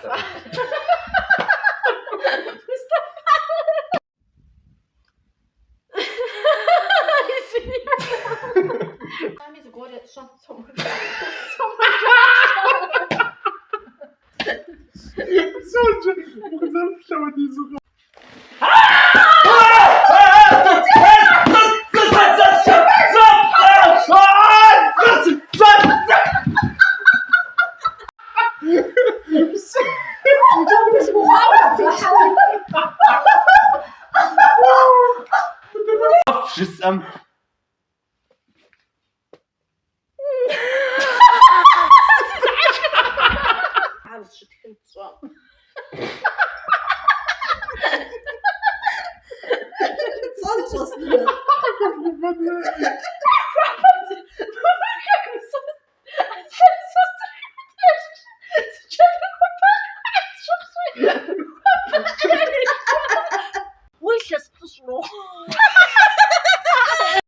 Мустэфа. Извини. Зыгуэр етщӏэн Сонжэ, укъызэрыплъ апхуэдизу. Жысӏэм. Ар зыщытхын тщӏэм. Цӏэр щӏэсыныр.